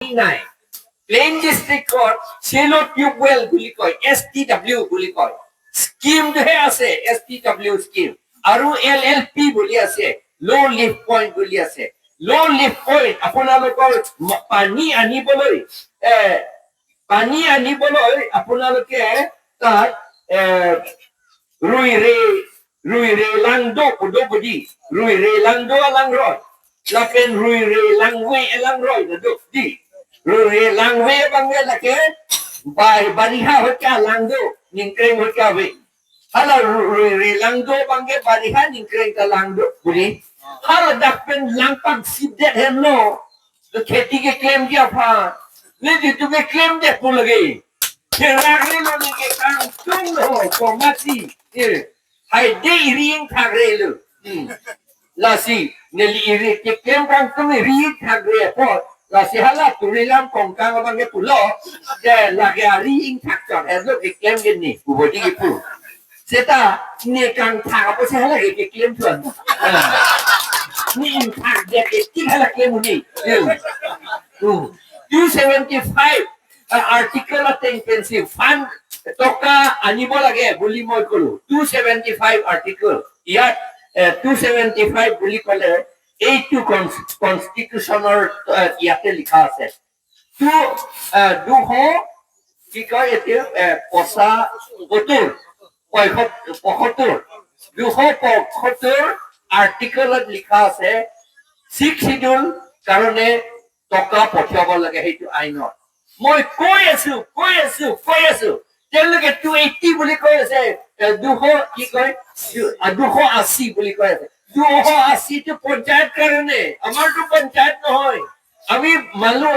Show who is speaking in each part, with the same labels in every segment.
Speaker 1: নাই। প্লেইন ডিষ্ট্ৰিক্টত চেলো টিউবৱেল বুলি কয়, এছটিডাব্লিউ বুলি কয়। স্কিমটোহে আছে, এছটিডাব্লিউ স্কিম আৰু এলএলপি বুলি আছে, ল' লিফ্ট পইণ্ট বুলি আছে। ল' লিফ্ট পইণ্ট আপোনালোকৰ পানী আনিবলৈ আপোনালোকে তাত ৰুই ৰে লাংডো পুডো বুদি ৰুই ৰে লাংডো আলাং ৰয় লাপেন ৰুই ৰে লাংৱে এলাং ৰয় নদো দি ৰুই ৰে লাংৱে বাংৱে লাকে বাই বাৰিষা হত্যা লাংডো নিংক্ৰেং হত্যা ৱে hala ৰুই ৰে লাংডো বাংগে বাৰিষা নিংক্ৰেং তা লাংডো বুলি hala dakpen langpak sibdet hen no খেতি কে ক্লেম দিয়া ফা নে তুমি ক্লেম দেখো লাগে Kerarelo ni ke kang tung ho komati hai de ring thagrelo lasi ne li iri ke kem kang tung ri thagre po lasi hala turilam kong kang bang ke pulo de la ke ring thak chon he lo ke kem ke ni bu bo di ke pu seta ne kang thak po se hala ke claim thon ni in thak de ke ti hala claim ni 275 আৰ্টিকলতে incentive fund টকা আনিব লাগে বুলি মই কলো। 275 article ইয়াত, 275 বুলি ক'লে এইটো কনষ্টিটিউচনৰ ইয়াতে লিখা আছে। 200 কি কয় এতিয়া 75 75, 275 আৰ্টিকলত লিখা আছে ছিক্স শিডিউল কাৰণে টকা পঠিয়াব লাগে সেইটো আইনত। মই কৈ আছো, কৈ আছো, কৈ আছো, তেওঁলোকে 280 বুলি কৈ আছে, 200 কি কয় 280 বুলি কৈ আছে। 280টো পঞ্চায়ত কাৰণে, আমাৰতো পঞ্চায়ত নহয়। আমি মানুহ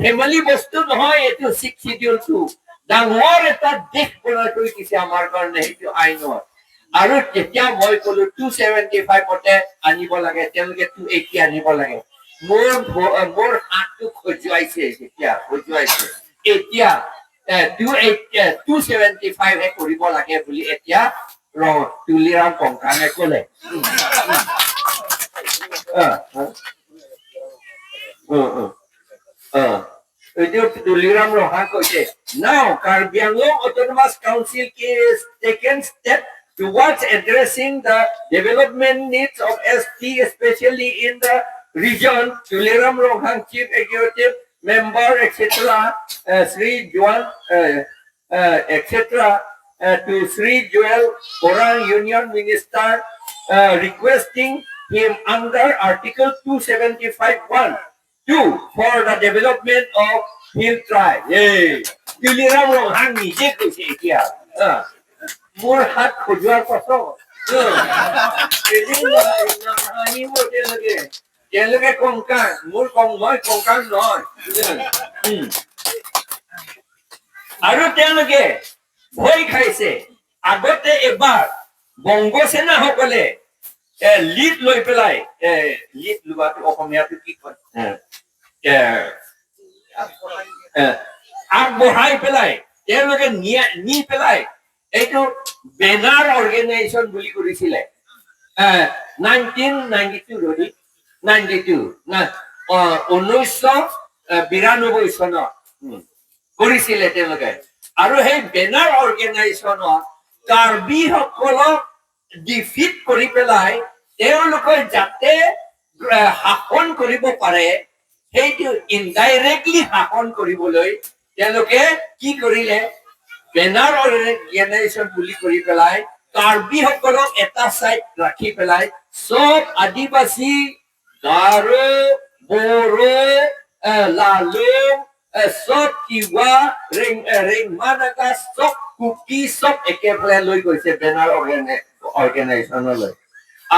Speaker 1: ধেমালি বস্তু নহয় এইটো। ছিক্স শিডিউলটো ডাঙৰ এটা দেশ বনাই থৈ দিছে আমাৰ কাৰণে সেইটো আইনত। আৰু তেতিয়া মই কলো 275তে আনিব লাগে, তেওঁলোকে 280 আনিব লাগে। মোৰ হাতটো খজুৱাইছে তেতিয়া, খজুৱাইছে। এতিয়া 275 হে কৰিব লাগে বুলি এতিয়া তুলিৰাম কংকাঙে কলে। এইটো তুলিৰাম ৰহা কৈছে, "Now Karbi Anglong Autonomous Council is taken step towards addressing the development needs of ST, especially in the region. Tuliram Ronghang, Chief Executive Member, etc., Sri Juan, etc., to Sri Joel Orang, Union Minister, requesting him under Article 275(1) 2 for the development of hill tribe." Yay! Tuliram Ronghang নিজে কৈছে এতিয়া। মোৰ হাত খজোৱাৰ পাছত নাহাঁহিব তেওঁলোকে। তেওঁলোকে কংকাং, মোৰ কং মই কংকাং নহয়। আৰু তেওঁলোকে ভয় খাইছে। আগতে এবাৰ বংগসেনাসকলে লিড লৈ পেলাই, লিড লোৱাটো অসমীয়াটো কি কয়, এ, এ, এ, আগবঢ়াই পেলাই তেওঁলোকে নি পেলাই এইটো বেনাৰ অৰ্গেনাইজেশ্যন বুলি কৰিছিলে 1992, 92, 1992 চনত কৰিছিলে তেওঁলোকে। আৰু সেই বেনাৰ অৰ্গেনাইজেশ্যনত কাৰ্বিসকলক ডিফিট কৰি পেলাই তেওঁলোকে যাতে শাসন কৰিব পাৰে, সেইটো ইনডাইৰেক্টলি শাসন কৰিবলৈ তেওঁলোকে কি কৰিলে, বেনাৰ অৰ্গেনাইজেশ্যন বুলি কৰি পেলাই কাৰ্বিসকলক এটা চাইড ৰাখি পেলাই চব আদিবাসী, গাৰো, বড়ো, লালুং, চব তিৱা, ৰেংমা নাগা, চব কুকি, চব একেফালে লৈ গৈছে বেনাৰ অৰ্গেনাইজেশ্যনলৈ।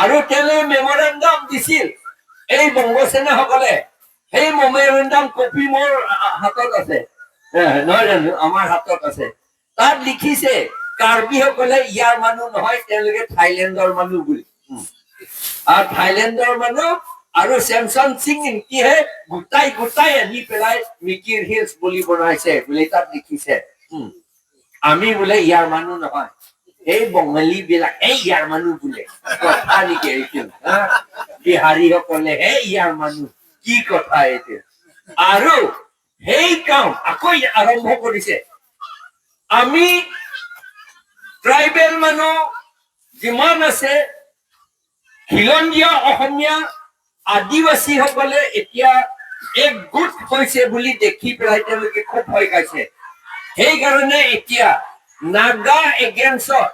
Speaker 1: আৰু তেওঁলোকে মেমৰেণ্ডাম দিছিল এই বংগসেনাসকলে। সেই মেমৰেণ্ডাম কপি মোৰ হাতত আছে, নহয় জানো? আমাৰ হাতত আছে। তাত লিখিছে কাৰ্বিসকলে ইয়াৰ মানুহ নহয়, তেওঁলোকে থাইলেণ্ডৰ মানুহ বুলি। আৰু থাইলেণ্ডৰ মানুহ আৰু চেমচন সিং ইংতিহে গোটাই গোটাই আনি পেলাই মিকিৰ হিলছ বুলি বনাইছে বুলি তাত লিখিছে। আমি বোলে ইয়াৰ মানুহ নহয়, এই বঙালী বিলাক এই ইয়াৰ মানুহ বোলে। কথা নেকি এইটো, হা? বিহাৰীসকলেহে ইয়াৰ মানুহ, কি কথা এইটো? আৰু কাম আকৌ আৰম্ভ কৰিছে। আমি ট্ৰাইবেল মানুহ যিমান আছে, খিলঞ্জীয়া অসমীয়া আদিবাসীসকলে এতিয়া একগোট হৈছে বুলি দেখি পেলাই তেওঁলোকে খুব ভয় খাইছে। সেইকাৰণে এতিয়া নাগা এগেইনষ্টত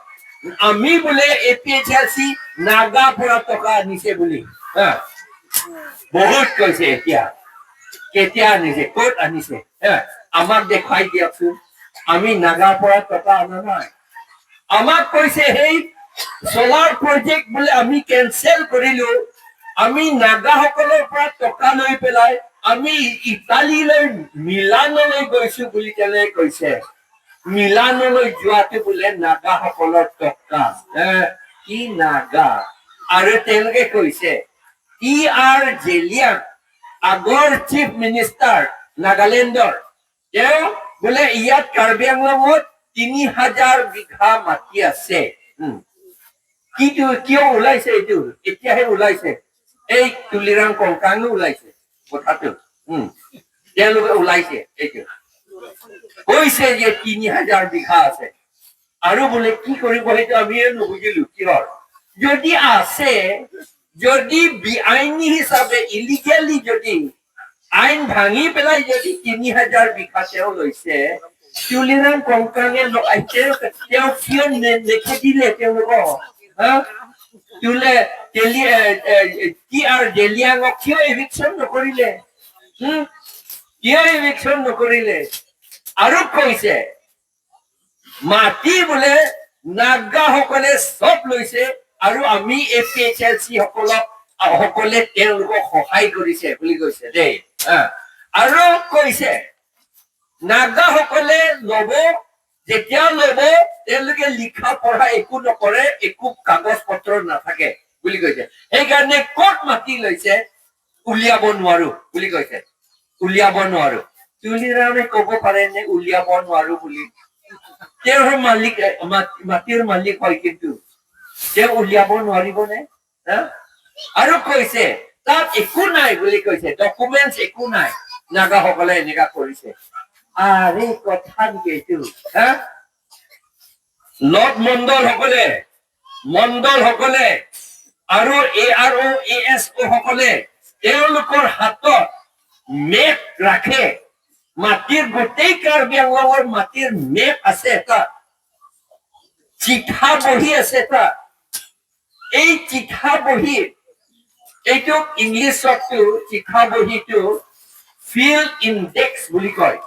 Speaker 1: আমি বোলে এপিএইচএলচি নাগা পৰা টকা আনিছে বুলি হা, বহুত কৈছে। এতিয়া কেতিয়া আনিছে, ক'ত আনিছে হা, আমাক দেখুৱাই দিয়কচোন। আমি নাগাৰ পৰা টকা অনা নাই। আমাক কৈছে সেই চলাৰ প্ৰজেক্ট বোলে আমি কেনচেল কৰিলো, আমি নাগাসকলৰ পৰা টকা লৈ পেলাই আমি ইটালীলৈ, মিলানলৈ গৈছো বুলি তেওঁলোকে কৈছে। মিলানলৈ যোৱাটো বোলে নাগাসকলৰ টকা। কি নাগা! আৰু তেওঁলোকে কৈছে টি আৰ জেলিয়াং, আগৰ চিফ মিনিষ্টাৰ নাগালেণ্ডৰ, তেওঁ বোলে ইয়াত কাৰ্বি আংলঙত 3000 বিঘা মাটি আছে। কিটো কিয় ওলাইছে এইটো? এতিয়াহে ওলাইছে। এই তুলিৰাম কংকাঙো ওলাইছে কথাটো। তেওঁলোকে ওলাইছে এইটো, কৈছে যে 3000 বিঘা আছে আৰু বোলে কি কৰিব সেইটো আমিয়ে নুবুজিলো কিহৰ। যদি আছে, যদি বেআইনী হিচাপে, ইলিগেলি, যদি আইন ভাঙি পেলাই যদি 3000 বিঘা তেওঁ লৈছে, তুলিৰাম কংকাঙে তেওঁ কিয় নেখেদিলে তেওঁলোকক? হা, তোলে টি আৰ জেলিয়াঙক কিয় এভিকশ্যন নকৰিলে? কিয় এভিকশ্যন নকৰিলে? আৰু কৈছে মাটি বোলে নাগাসকলে চব লৈছে আৰু আমি এপিএইচএলচি সকলে তেওঁলোকক সহায় কৰিছে বুলি কৈছে দেই। হা। আৰু কৈছে নাগাসকলে লব, যেতিয়া লব তেওঁলোকে লিখা পঢ়া একো নকৰে, একো কাগজ পত্ৰ নাথাকে বুলি কৈছে। সেইকাৰণে ক'ত মাটি লৈছে উলিয়াব নোৱাৰো বুলি কৈছে, উলিয়াব নোৱাৰো। তুলিৰামে ক'ব পাৰে নে উলিয়াব নোৱাৰো বুলি? তেওঁৰ মালিক, মাটিৰ মালিক হয়, কিন্তু তেওঁ উলিয়াব নোৱাৰিবনে? হা? আৰু কৈছে তাত একো নাই বুলি কৈছে, ডকুমেণ্টছ একো নাই, নাগাসকলে এনেকা কৰিছে। আৰে কথা নেকি এইটো? হা, লট মণ্ডল সকলে আৰু এ আৰ অ', এ এছ অ' সকলে তেওঁলোকৰ হাতত মেপ ৰাখে মাটিৰ। গোটেই কাৰ্বি আংলঙৰ মাটিৰ মেপ আছে এটা, চিঠা বহী আছে এটা। এই চিঠা বহী, এইটো ইংলিছতটো চিঠা বহীটো ফিল্ড ইনডেক্স বুলি কয়।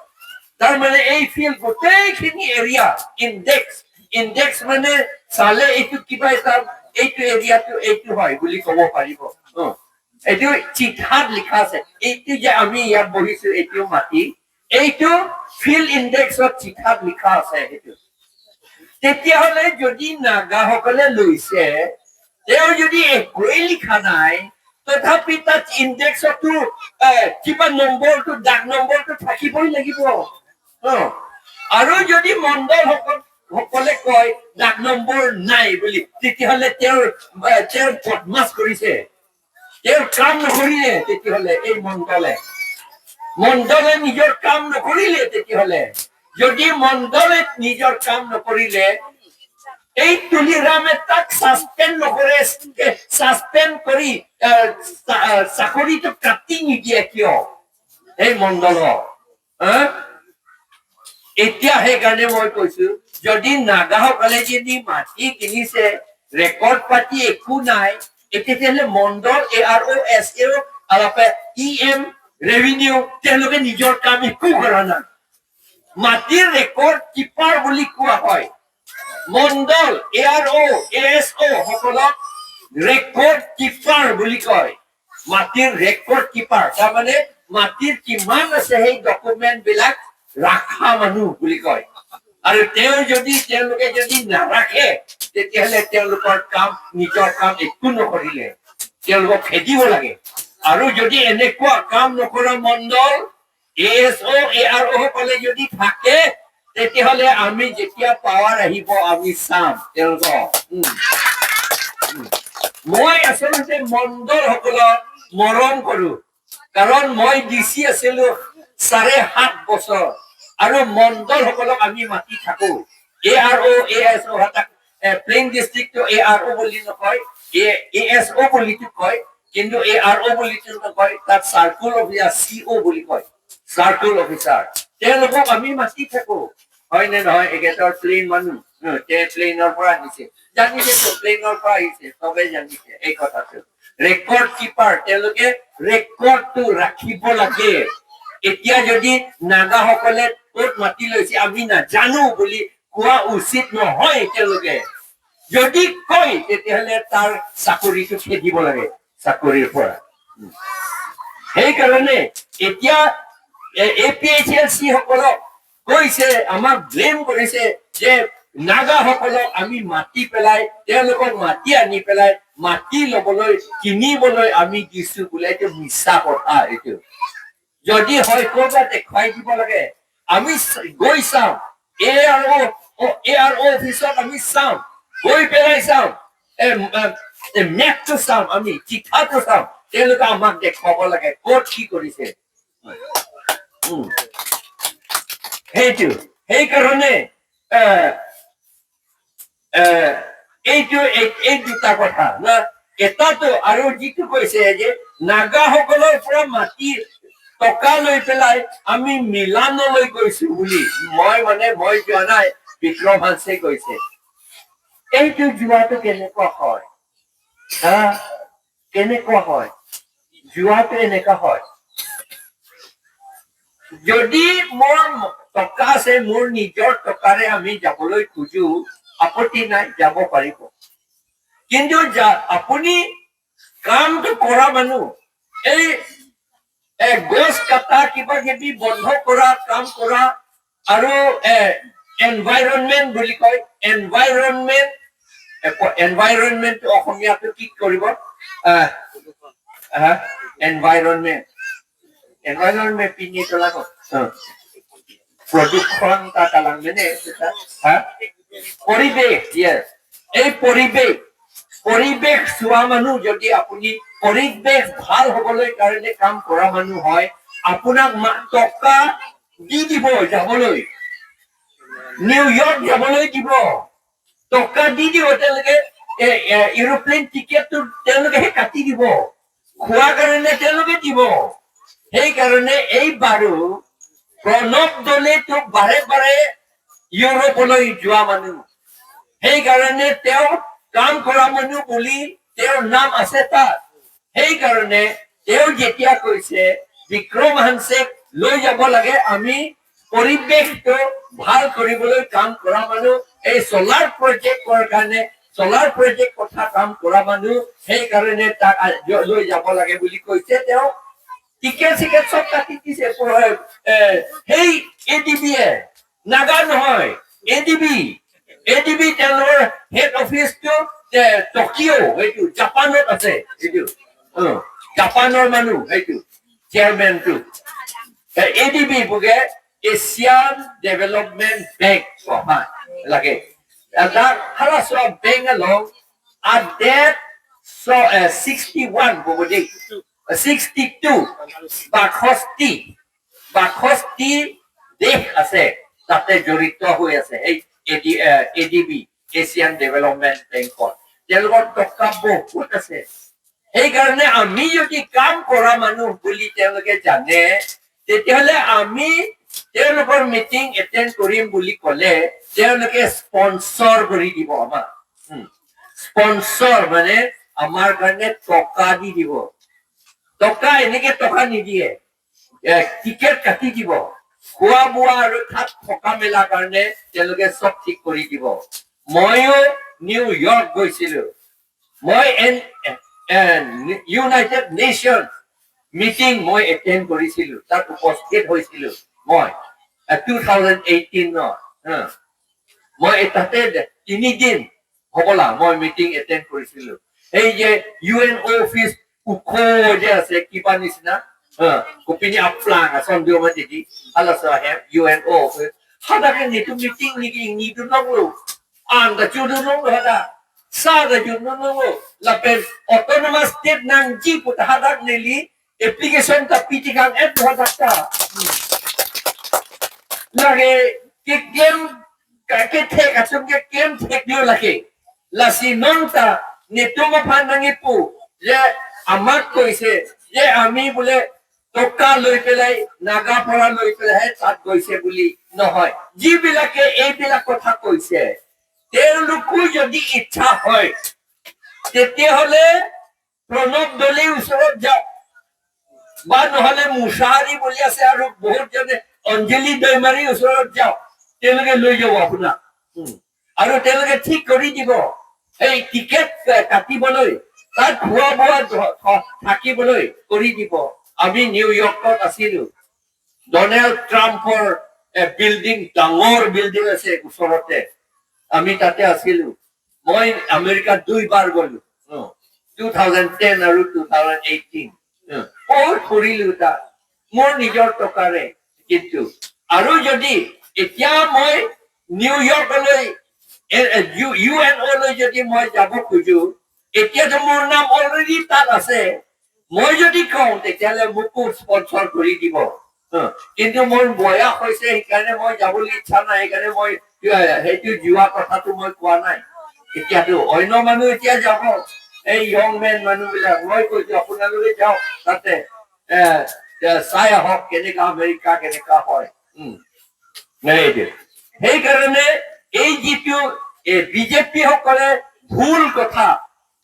Speaker 1: তাৰমানে এই ফিল্ড গোটেইখিনি এৰিয়া ইনডেক্স। ইনডেক্স মানে চালে এইটো কিবা এটা, এইটো এৰিয়াটো এইটো হয় বুলি ক'ব পাৰিব। এইটো চিঠাত লিখা আছে। এইটো যে আমি ইয়াত বহিছো, এইটো মাটি, এইটো ফিল্ড ইনডেক্সত চিঠাত লিখা আছে সেইটো। তেতিয়াহ'লে যদি নাগাসকলে লৈছে, তেওঁ যদি একোৱেই লিখা নাই, তথাপি তাত ইণ্ডেক্সতো কিবা নম্বৰটো, ডাক নম্বৰটো থাকিবই লাগিব। আৰু যদি মণ্ডল সকলে কয় ডাক নম্বৰ নাই বুলি, তেতিয়াহ'লে তেওঁৰ বদমাছ কৰিছে, তেওঁৰ কাম নকৰিলে। তেতিয়াহ'লে এই মণ্ডলে নিজৰ কাম নকৰিলে। তেতিয়াহ'লে যদি মণ্ডলে নিজৰ কাম নকৰিলে, এই তুলিৰামে তাক ছাছপেণ্ড নকৰে, ছাছপেণ্ড কৰি চাকৰিটো কাটি নিদিয়ে কিয় এই মণ্ডলক? হা? এতিয়া সেইকাৰণে মই কৈছো, যদি নাগাসকলে যদি মাটি কিনিছে, ৰেকৰ্ড পাতি একো নাই, তেতিয়াহ'লে মণ্ডল, এ আৰ অ', এছ এ, অলপে ই এম, ৰেভিনিউ, তেওঁলোকে নিজৰ কাম একো কৰা নাই। মাটিৰ ৰেকৰ্ড কিপাৰ বুলি কোৱা হয়। মণ্ডল, এ আৰ অ', এ এছ অ' সকলক ৰেকৰ্ড কিপাৰ বুলি কয়। মাটিৰ ৰেকৰ্ড কিপাৰ, তাৰমানে মাটিৰ কিমান আছে সেই ডকুমেণ্ট বিলাক ৰাখা মানুহ বুলি কয়। আৰু তেওঁলোকে যদি নাৰাখে, তেতিয়াহ'লে তেওঁলোকৰ কাম, নিজৰ কাম একো নকৰিলে, তেওঁলোকক খেদিব লাগে। আৰু যদি এনেকুৱা কাম নকৰা মণ্ডল, এ এছ অ', এ আৰ অ' সকলে যদি থাকে, তেতিয়াহ'লে আমি যেতিয়া পাৱাৰ আহিব, আমি চাম তেওঁলোকক। মই আচলতে মণ্ডল সকলক মৰম কৰো, কাৰণ মই ডি চি আছিলো। 7.5 বছৰ। আৰু মণ্ডলসকলক আমি মাতি থাকো, এ আৰ অ', এ এছ অ'। প্লেইন ডিষ্ট্ৰিক্টটো এ আৰ অ' বুলি নকয়, এ এছ অ' বুলিতো কয়, কিন্তু এ আৰ অ' বুলিতো নকয়। তাত চাৰ্কুল অফিচাৰ, চি অ' বুলি কয়, চাৰ্কুল অফিচাৰ। তেওঁলোকক আমি মাতি থাকো, হয় নে নহয়? এখেতৰ প্লেইন মানুহ, তেওঁ প্লেইনৰ পৰা আহিছে, জানিছে তো, প্লেইনৰ পৰা আহিছে, চবে জানিছে এই কথাটো। ৰেকৰ্ড কিপাৰ, তেওঁলোকে ৰেকৰ্ডটো ৰাখিব লাগে। এতিয়া যদি নাগাসকলে ক'ত মাটি লৈছে আমি নাজানো বুলি কোৱা উচিত নহয়। তেওঁলোকে যদি কয়, তেতিয়াহ'লে তাৰ চাকৰিটো খেদিব লাগে চাকৰিৰ পৰা। সেইকাৰণে এতিয়া A P H L C সকলক কৈছে, আমাক ব্লেম কৰিছে যে নাগাসকলক আমি মাতি পেলাই, তেওঁলোকক মাতি আনি পেলাই মাটি লবলৈ, কিনিবলৈ আমি দিছো বোলে। এইটো মিছা কথা। এইটো যদি হয়, ক'ৰবাত দেখুৱাই দিব লাগে। আমি গৈ চাম, এ আৰ অ' অফিচত আমি চাম, গৈ পেলাই চাম, মেপটো চাম, আমি চিঠাটো চাম। তেওঁলোকে আমাক দেখুৱাব লাগে ক'ত কি কৰিছে। সেইটো সেইকাৰণে এ, এ, এইটো এই দুটা কথা না। এটাটো আৰু যিটো কৈছে যে নাগাসকলৰ পৰা মাটি টকা লৈ পেলাই আমি মিলানলৈ গৈছো বুলি, মই মানে মই যোৱা নাই, বিক্ৰম হান্সে কৈছে। এইটো যোৱাটো কেনেকুৱা হয়, হা? কেনেকুৱা হয় যোৱাটো? এনেকুৱা হয়, যদি মোৰ টকা আছে, মোৰ নিজৰ টকাৰে আমি যাবলৈ খোজো, আপত্তি নাই, যাব পাৰিব। কিন্তু আপুনি কামটো কৰা মানুহ, এই গছ কটা, কিবা কিবি বন্ধ কৰা কাম কৰা আৰু এনভাইৰনমেণ্ট বুলি কয়, এনভাইৰনমেণ্ট, এনভাইৰনমেণ্ট অসমীয়াটো কি কৰিব? এনভাইৰনমেণ্ট, এনভাইৰনমেণ্ট পিনি পেলাব প্ৰদূষণ কালাং মানে হা পৰিৱেশ, yes। এই পৰিৱেশ, পৰিৱেশ চোৱা মানুহ, যদি আপুনি পৰিৱেশ ভাল হবলৈ কাৰণে কাম কৰা মানুহ হয়, আপোনাক টকা দি দিব যাবলৈ, নিউয়ৰ্ক যাবলৈ দিব, টকা দি দিব। তেওঁলোকে এৰোপ্লেন টিকেটটো তেওঁলোকেহে কাটি দিব, খোৱা কাৰণে তেওঁলোকে দিব। সেইকাৰণে এইবাৰো প্ৰণৱ দলেতো বাৰে বাৰে ইউৰোপলৈ যোৱা মানুহ, সেইকাৰণে তেওঁ কাম কৰা মানুহ বুলি তেওঁৰ নাম আছে তাত। সেইকাৰণে তেওঁ যেতিয়া কৈছে বিক্ৰম হান্সেক লৈ যাব লাগে, আমি পৰিৱেশটো ভাল কৰিবলৈ কাম কৰা মানুহ, এই চলাৰ প্ৰজেক্টৰ কাৰণে, চলাৰ প্ৰজেক্ট কথা কাম কৰা মানুহ, সেইকাৰণে তাক লৈ যাব লাগে বুলি কৈছে। তেওঁ টিকেট চিকেট চব কাটি দিছে। সেই এ ডি বি এ নাগা নহয়, A D B, A D B তেওঁলোকৰ হেড অফিচটো টকিঅ', সেইটো জাপানত আছে। এইটো জাপানৰ মানুহ, সেইটো চেয়াৰমেনটো। এ ডি বি বোগে এছিয়ান ডেভেলপমেণ্ট বেংক লাগে। তাৰ বেংক along at 61 বুবুদি, 62, 62 দেশ আছে তাতে জড়িত হৈ আছে এই A D B, Asian development বেংকত। তেওঁলোকৰ টকা বহুত আছে। সেইকাৰণে আমি যদি কাম কৰা মানুহ বুলি তেওঁলোকে জানে, তেতিয়াহ'লে আমি তেওঁলোকৰ মিটিং এটেণ্ড কৰিম বুলি ক'লে তেওঁলোকে স্পনচৰ কৰি দিব আমাক। স্পনচৰ মানে আমাৰ কাৰণে টকা দি দিব। টকা এনেকে টকা নিদিয়ে, টিকেট কাটি দিব, খোৱা বোৱা আৰু তাত থকা মেলা কাৰণে তেওঁলোকে চব ঠিক কৰি দিব। ময়ো নিউয়ৰ্ক গৈছিলো। মই ইউনাইটেড নেশ্যন মিটিং মই এটেণ্ড কৰিছিলো, তাত উপস্থিত হৈছিলো মই 2018ত। মই তাতে 3 দিন হ'বলা মই মিটিং এটেণ্ড কৰিছিলো। এই যে ইউ এন অফিচ ওখ যে আছে, কিবা নিচিনা kupini aplang ason dio ma jadi hala sa hem UNO office hada ke ni tu meeting ni ki ni tu nong lu an da chu tu nong lu hada sa da chu nong lu la pen autonomous state nang ji put hadak neli application ta piti kang et hada ta. Lagi kikem ke thek asum ke kem thek dio lagi lasi nonta নেতুমা নাঙিপু যে আমাক কৈছে যে আমি বোলে টকা লৈ পেলাই নাগা পৰা লৈ পেলাইহে তাত গৈছে বুলি। নহয়, যিবিলাকে এইবিলাক কথা কৈছে, তেওঁলোকো যদি ইচ্ছা হয়, তেতিয়াহ'লে প্ৰণৱ দলেৰ ওচৰত যাওক বা নহলে মুছাহাৰী বুলি আছে আৰু বহুত জনে, অঞ্জলি দৈমাৰীৰ ওচৰত যাওক। তেওঁলোকে লৈ যাব আপোনাক আৰু তেওঁলোকে ঠিক কৰি দিব। এই টিকেট কাটিবলৈ, তাত খোৱা বোৱা, থাকিবলৈ কৰি দিব। আমি নিউয়ৰ্কত আছিলো। ডনাল্ড ট্ৰাম্পৰ বিল্ডিং, ডাঙৰ বিল্ডিং আছে ওচৰতে, আমি তাতে আছিলো। মই আমেৰিকাত দুইবাৰ গলো, 2010 আৰু 2018। বহুত ফুৰিলো তাত মোৰ নিজৰ টকাৰে। কিন্তু আৰু যদি এতিয়া মই নিউয়ৰ্কলৈ, ইউএনঅ'লৈ যদি মই যাব খোজো, এতিয়াতো মোৰ নাম অলৰেডি তাত আছে। মই যদি কওঁ, তেতিয়াহ'লে মোকো স্পনচৰ কৰি দিব। কিন্তু মোৰ বয়স হৈছে, সেইকাৰণে মই যাবলৈ ইচ্ছা নাই। সেইকাৰণে মই সেইটো যোৱা কথাটো মই কোৱা নাই। এতিয়াতো অন্য মানুহ এতিয়া যাব, এই য়ং মেন মানুহবিলাক। মই কৈছো, আপোনালোকে যাওক, তাতে এ, এ, চাই আহক কেনেকা আমেৰিকা কেনেকা হয়। সেইটো সেইকাৰণে এই যিটো বিজেপি সকলে ভুল কথা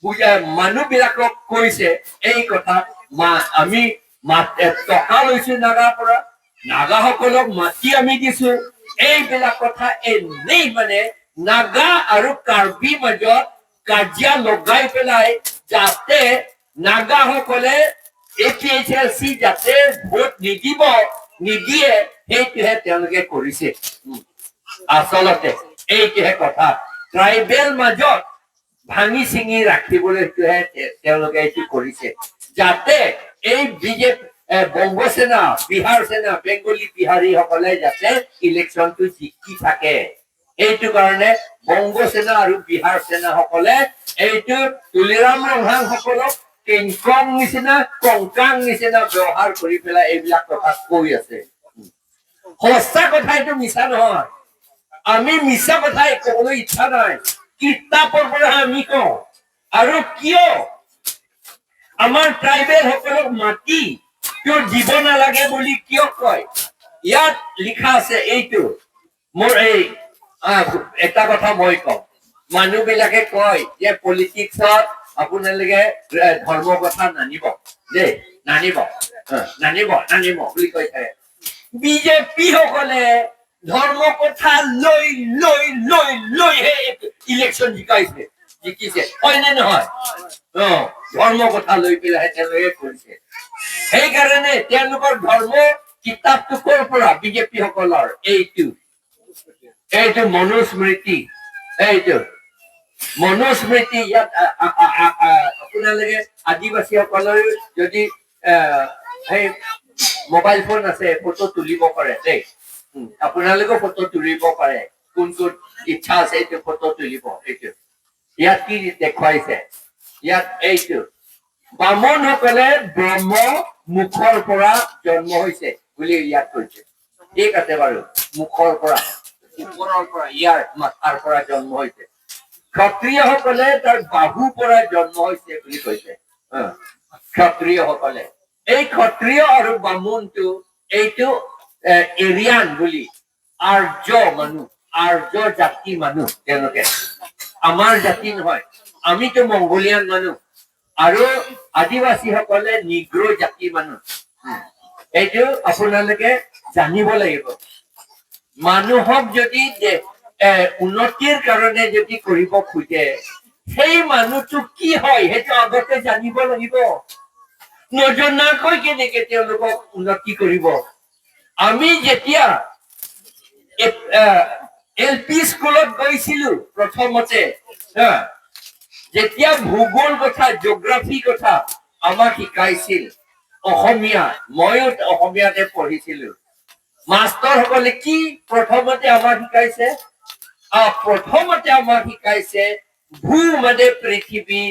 Speaker 1: বুজা মানুহ বিলাকক কৈছে, এই কথা আমি টকা লৈছো নাগাৰ পৰা, নাগাসকলক মাটি আমি দিছো, এইবিলাক কথা এনেই মানে নাগা আৰু কাৰ্বি মাজত কাজিয়া লগাই পেলাই যাতে নাগাসকলে এপিএইচএলচি যাতে ভোট নিদিব, নিদিয়ে, সেইটোহে তেওঁলোকে কৰিছে। আচলতে এইটোহে কথা, ট্ৰাইবেল মাজত ভাঙি চিঙি ৰাখিবলৈ সেইটোহে তেওঁলোকে এইটো কৰিছে, যাতে এই বিজেপি, বংগ সেনা, বিহাৰ সেনা, বেংগলী বিহাৰীসকলে যাতে ইলেকশ্যনটো জিকি থাকে। এইটো কাৰণে বংগ সেনা আৰু বিহাৰ সেনাসকলে এইটো তুলিৰাম ৰংহাং সকলক কেংকং নিচিনা, কংকাং নিচিনা ব্যৱহাৰ কৰি পেলাই এইবিলাক কথা কৈ আছে। সঁচা কথা, এইটো মিছা নহয়। আমি মিছা কথা ক'বলৈ ইচ্ছা নাই। কিতাপৰ পৰা আমি কওঁ। আৰু কিয় আমাৰ ট্ৰাইবেল সকলক মাটি কিয় দিব নালাগে বুলি কিয় কয়, ইয়াত লিখা আছে। এইটো মোৰ এই এটা কথা মই কওঁ, মানুহ বিলাকে কয় যে পলিটিক্সত আপোনালোকে ধৰ্ম কথা নানিব দেই, নানিব, নানিব, নানিব বুলি কৈ থাকে। বিজেপি সকলে ধৰ্ম কথা লৈ লৈ লৈ লৈহে ইলেকশ্যন জিকাইছে, জিকিছে, হয়নে নহয়? ধৰ্ম কথা লৈ পেলাই তেওঁলোকে কৰিছে। সেইকাৰণে তেওঁলোকৰ ধৰ্ম কিতাপটো ক'ৰ পৰা? বিজেপি সকলৰ এইটো মনুস্মৃতি, এইটো মনুস্মৃতি। ইয়াত আপোনালোকে আদিবাসীসকলৰ যদি সেই মোবাইল ফোন আছে, ফটো তুলিব পাৰে দেই। আপোনালোকেও ফটো তুলিব পাৰে। কোন কোন ইচ্ছা আছে, এইটো ফটো তুলিব। এইটো ইয়াত কি দেখুৱাইছে? ইয়াত এইটো বামুণসকলে ব্ৰহ্ম মুখৰ পৰা জন্ম হৈছে বুলি ইয়াত কৈছে। ঠিক আছে বাৰু, মুখৰ পৰা, ওপৰৰ পৰা, ইয়াৰ মাথাৰ পৰা জন্ম হৈছে। ক্ষত্ৰিয়সকলে তাৰ বাহুৰ পৰা জন্ম হৈছে বুলি কৈছে। ক্ষত্ৰিয়সকলে, এই ক্ষত্ৰিয় আৰু বামুণটো এইটো এৰিয়ান বুলি, আৰ্য মানুহ, আৰ্য জাতি মানুহ তেওঁলোকে, আমাৰ জাতি নহয়। আমিতো মংগোলিয়ান মানুহ আৰু আদিবাসীসকলে নিগ্ৰ জাতি মানুহ। এইটো আপোনালোকে জানিব লাগিব। মানুহক যদি উন্নতিৰ কাৰণে যদি কৰিব খোজে, সেই মানুহটো কি হয় সেইটো আগতে জানিব লাগিব। নজনাকৈ কেনেকে তেওঁলোকক উন্নতি কৰিব? আমি যেতিয়া এল পি স্কুলত গৈছিলো প্ৰথমতে, হা, যেতিয়া ভূগোল কথা, জিঅ'গ্ৰাফি কথা আমাক শিকাইছিল অসমীয়া, ময়ো অসমীয়াতে পঢ়িছিলো। মাষ্টৰসকলে কি প্ৰথমতে আমাক শিকাইছে? প্ৰথমতে আমাক শিকাইছে ভূ মানে পৃথিৱী,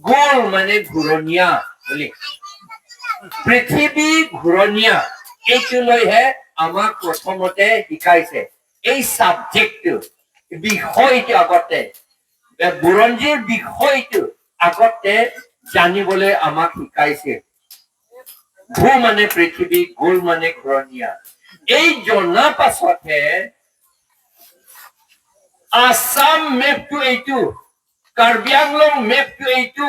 Speaker 1: গোল মানে ঘূৰণীয়া বুলি। পৃথিৱী ঘূৰণীয়া, এইটো লৈহে আমাক প্ৰথমতে শিকাইছে এই চাবজেক্টটো, বিষয়টো। আগতে বুৰঞ্জীৰ বিষয়টো আগতে জানিবলৈ আমাক শিকাইছে। ভূ মানে পৃথিৱী, গোল মানে ঘূৰণীয়া। এই জনা পাছতহে আছাম মেপটো এইটো, কাৰ্বি আংলং মেপটো এইটো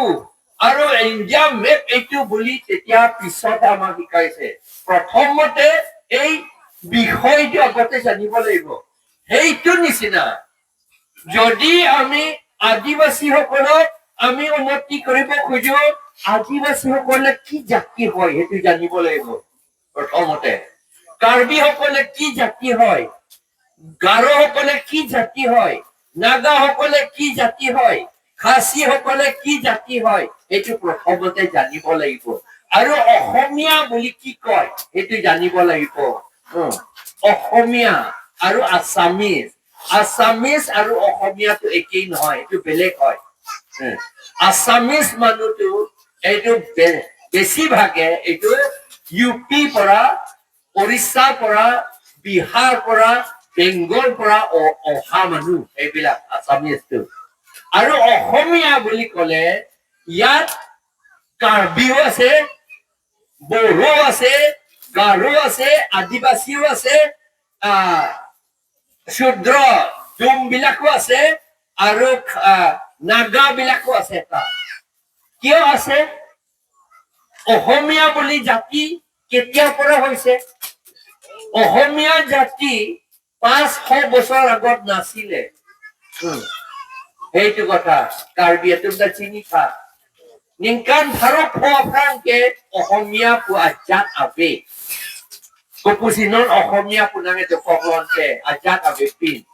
Speaker 1: আৰু ইণ্ডিয়া মেপ এইটো বুলি তেতিয়া পিছত আমাক শিকাইছে। প্ৰথমতে এই বিষয়টো আগতে জানিব লাগিব। সেইটো নিচিনা যদি আমি আদিবাসীসকলক আমি উন্নতি কৰিব খোজো, আদিবাসীসকলে কি জাতি হয় সেইটো জানিব লাগিব প্ৰথমতে। কাৰ্বিসকলে কি জাতি হয়, গাৰোসকলে কি জাতি হয়, নাগাসকলে কি জাতি হয়, খাচীসকলে কি জাতি হয়, সেইটো প্ৰথমতে জানিব লাগিব। আৰু অসমীয়া বুলি কি কয় সেইটো জানিব লাগিব। অসমীয়া আৰু আছামিজ, আছামিজ আৰু অসমীয়াটো একেই নহয়, এইটো বেলেগ হয়। আছামিজ মানুহটো এইটো বেছিভাগে এইটো ইউ পি পৰা, উৰিষ্যাৰ পৰা, বিহাৰ পৰা, বেংগল পৰা অহা মানুহ এইবিলাক আছামিজটো। আৰু অসমীয়া বুলি কলে ইয়াত কাৰ্বিও আছে, বড়ো আছে, গাৰো আছে, আদিবাসীও আছে, শূদ্ৰ ডোম বিলাকো আছে আৰু নাগা বিলাকো আছে তাত। কিয় আছে? অসমীয়া বুলি জাতি কেতিয়াৰ পৰা হৈছে? অসমীয়া জাতি 500 বছৰ আগত নাছিলে। সেইটো কথা কাৰ্বি তুমি চিনি খা নিংকান ভাৰত ফ্ৰাংকে অসমীয়া পোৱা জাত আবে Kopusinon Okhomia punang ito koklonte ajat ave pin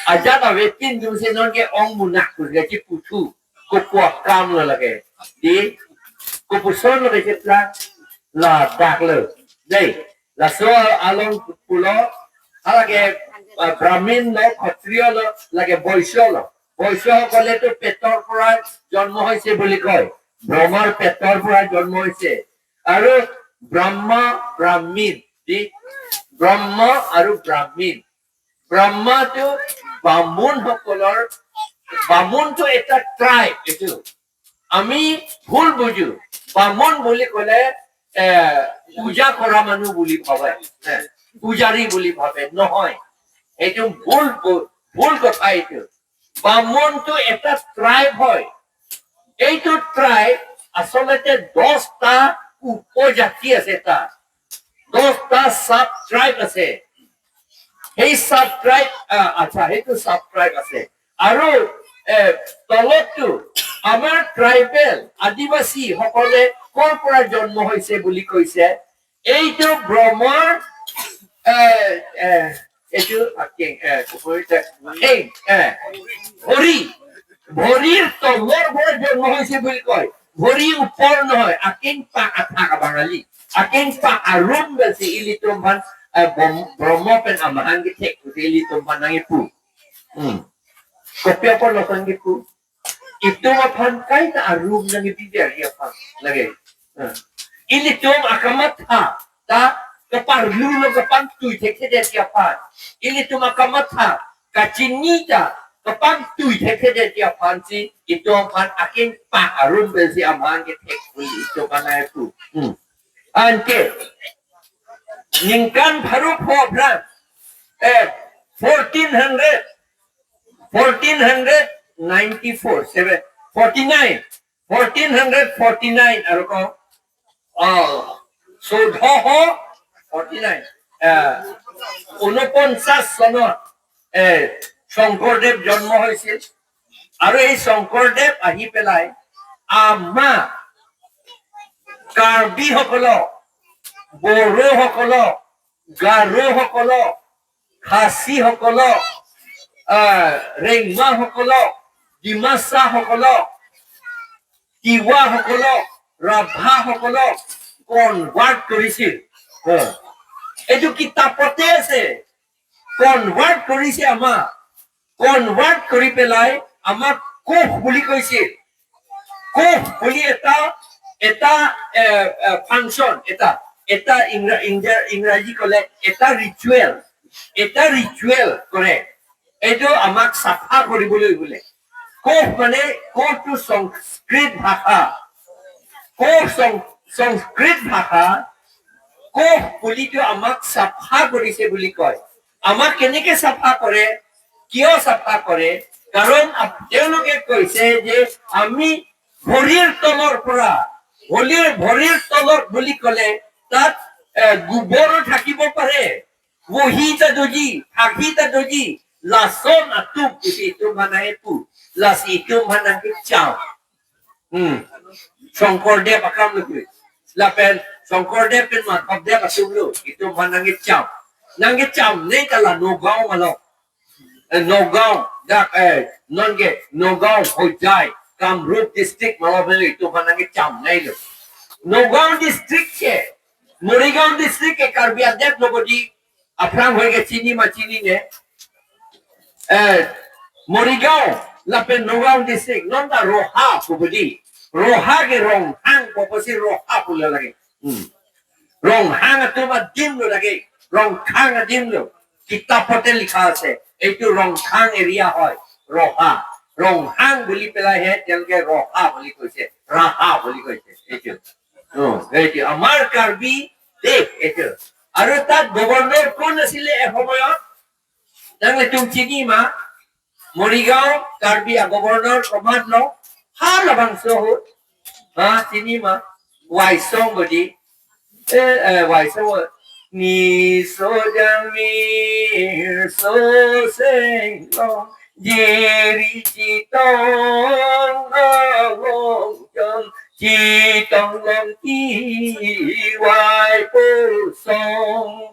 Speaker 1: ajat ave pin dumsinon ke ong munak ku gaji putu kopua kam lo lage di kopuson lo ke la la dak lo dei la so along pulo halage Brahmin lo, ক্ষত্ৰিয় lo লাগে, Baishya lo। বৈশ্যসকলেতো পেটৰ পৰা জন্ম হৈছে বুলি কয়, ব্ৰহ্মাৰ পেটৰ পৰা জন্ম হৈছে। আৰু ব্ৰহ্ম ব্ৰাহ্মীণ দি ব্ৰহ্ম আৰু ব্ৰাহ্মীণ, ব্ৰহ্মাটো বামুণ সকলৰ, বামুণটো এটা ট্ৰাইব। এইটো আমি ভুল বুজো। বামুণ বুলি কলে পূজা কৰা মানুহ বুলি ভাবে, পূজাৰী বুলি ভাবে। নহয়, এইটো ভুল ভুল কথা। এইটো বামুণটো এটা ট্ৰাইব হয়। এইটো ট্ৰাইব আচলতে 10টা উপজাতি আছে, তাত 10টা চাব ট্ৰাইব আছে। সেই চাব ট্ৰাইব, আচ্ছা, সেইটো চাব ট্ৰাইব আছে। আৰু তলতটো আমাৰ ট্ৰাইবেল আদিবাসী সকলে ক'ৰ পৰা জন্ম হৈছে বুলি কৈছে? এইটো ব্ৰহ্মৰ এ, এ, এইটো এই ভৰি, ভৰিৰ তলৰ পৰা জন্ম হৈছে বুলি কয়, ভৰি ওপৰ নহয়। আকিং পা আথা বাঙালী aking paarum si ilitumpan brahma pen amahan gitek si ilitumpan nang ipu kopya po lokan gipu itu mapan kai ta arum nang ibibir ya pa lagi ilitum akamatha ta kaparlu lo kapang tuy tek se dia pan ilitum akamatha kachinita kapang tuy tek se dia pan si itu pan aking pa arum si amahan gitek itu pan ipu anke ningkan baru program 1400, 1494, 7 49, 1449 আৰু কওঁ 1449, 49 চনত শংকৰদেৱ জন্ম হৈছিল। আৰু এই শংকৰদেৱ আহি পেলাই আমাক কাৰ্বিসকলক, বড়োসকলক, গাৰোসকলক, খাচীসকলক, ৰেংমাসকলক, ডিমাচাসকলক, তিৱাসকলক, ৰাভাসকলক কনভাৰ্ট কৰিছিল। এইটো কিতাপতে আছে। কনভাৰ্ট কৰিছে আমাক। কনভাৰ্ট কৰি পেলাই আমাক কোচ বুলি কৈছিল। কোচ বুলি এটা এটা ফাংচন এটা এটা ইংৰাজী ক'লে এটা ৰিচুৱেল, এটা ৰিচুৱেল কৰে। এইটো আমাক চাফা কৰিবলৈ বোলে। কোষ মানে কোষটো সংস্কৃত ভাষা, কোষ সংস্কৃত ভাষা। কোষ বুলিটো আমাক চাফা কৰিছে বুলি কয়। আমাক কেনেকে চাফা কৰে, কিয় চাফা কৰে? কাৰণ তেওঁলোকে কৈছে যে আমি ভৰিৰ তলৰ পৰা, ভৰিৰ তলত বুলি কলে তাত গোবৰো থাকিব পাৰে। Wohita doji, hakita doji, lason atum itu mana itu, las itu mana kecau. Sankardev আকাম লুকুই লাপেন শংকৰদেৱ পেন মাধৱদেৱ আচুমলু ইটো মানাঙ্গে চাও নাঙ্গে চাও নেই তালা নগাঁও মালক নগাঁও ডাক ননগে নগাঁও হোজাই কামৰূপ ডিষ্ট্ৰিক্ট মালক ইটো মানাঙ্গে চাও নেই লো নগাঁও ডিষ্ট্ৰিক্ট কে মৰিগাঁও ডিষ্ট্ৰিক্ট কে কাৰ্বি আদেৱ নগদি আফ্ৰাং হৈ গে চিনি মা চিনি নে মৰিগাঁও লাপেন নগাঁও ডিষ্ট্ৰিক্ট নন্দা ৰহা কুবদি ৰহা কে ৰংহাং পপসি ৰহা পুলা লাগে। ৰংহাং তোমাৰ দিম লো লাগে, ৰংখাং দিম লো কিতাপতে লিখা আছে। এইটো ৰংখাং এৰিয়া হয় ৰহা, ৰংহাং বুলি পেলাইহে তেওঁলোকে ৰহা বুলি কৈছে, ৰাহা বুলি কৈছে। এইটো এইটো আমাৰ কাৰ্বি দেশ এইটো। আৰু তাত গভৰ্ণৰ কোন আছিলে এসময়ত? তেনেহ'লে তুমি চিনি মা মৰিগাঁও কাৰ্বি গভৰ্ণৰ কমাণ্ড ন ভাল মাংস হ'ল হা চিনি মা ৱাইচং গদি ৱাইচং 你所将米所生龙，耶里吉东龙江，吉东龙吉外不松，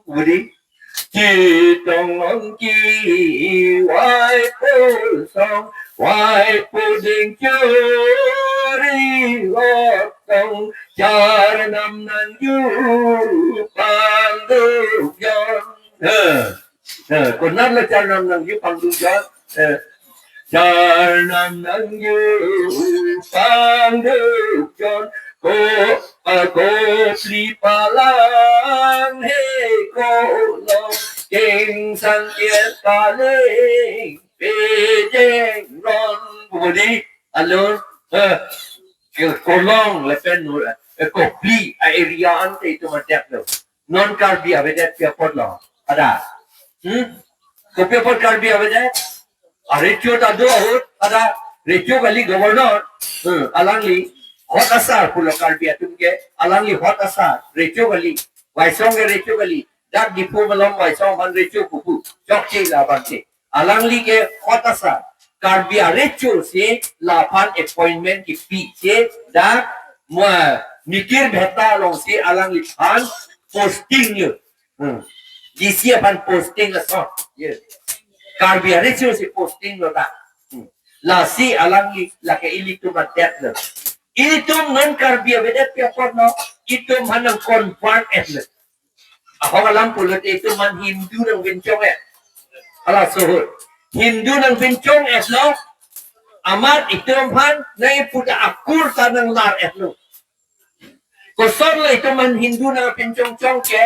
Speaker 1: 无的。吉东龙吉外不松，外不定就里我东，家南南有panduyan. Kunarla charnam nang yu panduyan. Charnam nang yu panduyan. Ko ko pli palang he ko lo king sang ye paling pe jeng ron budi alon kolong lepen kopli area ante itu macam tu non karbi avede piapot lo ada kopiapot karbi avede রেচিও তাদু ahut ada রেচিও gali governor alangli hot asar pulo karbi atumke alangli hot asar রেচিও gali waisong ge রেচিও gali dak dipu malom waisong han রেচিও kupu chokchi la bangke alangli ke hot asar karbi রেচিও se lapan appointment ki pi se dak mikir bheta long se alangli phan posting yo DC pan posting asor yes Karbi রেচিও si posting lo ta la si alangi la ke ili tu matet lo itu non karbi vedet pia no itu man ang convert et lo ako alam pulot itu man Hindu ng binchong eh ala suhud Hindu ng binchong et lo amar itu man na iputa akur ta ng lar et lo kosor lo itu man Hindu ng binchong chong ke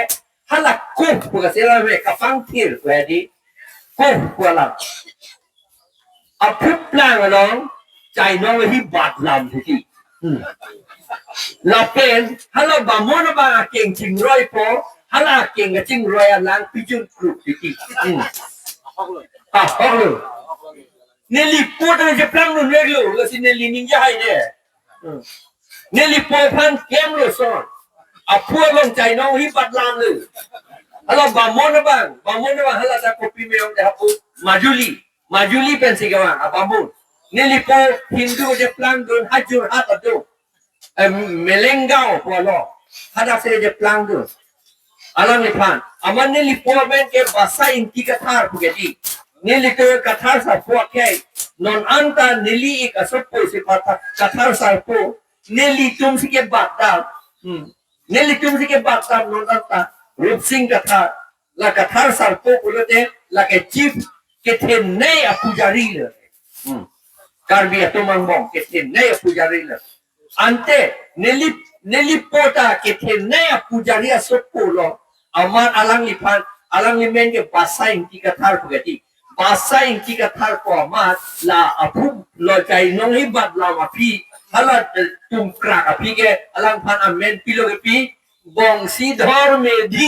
Speaker 1: hala kuh buka sila me kapang tir pwede kuh wala apup lang along ใจน้องที่บาดลำทีลาเป็นฮัลโหลบามอนบาเก่งจริงร้อยพอฮัลโหลเก่งกับจริงร้อยล้างพิจุนกรุบทีอ่ะฮอกเลยเนลิปวดจะพลังนุ่นเล็กเลยแล้วสิเนลินิ่งใหญ่เนี่ยเนลิปวดพันเกมเลยซ้อนอ่ะพวกลงใจน้องที่บาดลำเลยฮัลโหลบามอนบางบามอนบางฮัลโหลจะคบพี่เมียงแต่ฮับมาจุลีมาจุลีเป็นสิกว่าอ่ะบามอน Nilipo Hindu je plang dun hajur hat adu. Melenggaw pualo. Hadap se je plang dun. Alam ni pan. Aman nilipo men ke basa inti kathar pugedi. Nilito kathar sa po ke. Non anta nili ik asopo si pata kathar sa po. Nili tum si ke batta. Nili tum si ke batta non anta Rup Singh kathar. La kathar sa po pulote la ke chief ke the nei a pujari le. Karbi atumang bong ke the nei a pujari le. Ante nili Nelipota ke the pujari aso polo amar alang lipan alang limen ke basa ingki kathar pugati basa ingki kathar ko amat la apu lo jai nong hi bat la ma pi hala tum krak api ke alang phan amen pilo ke pi Banshidhar Medhi.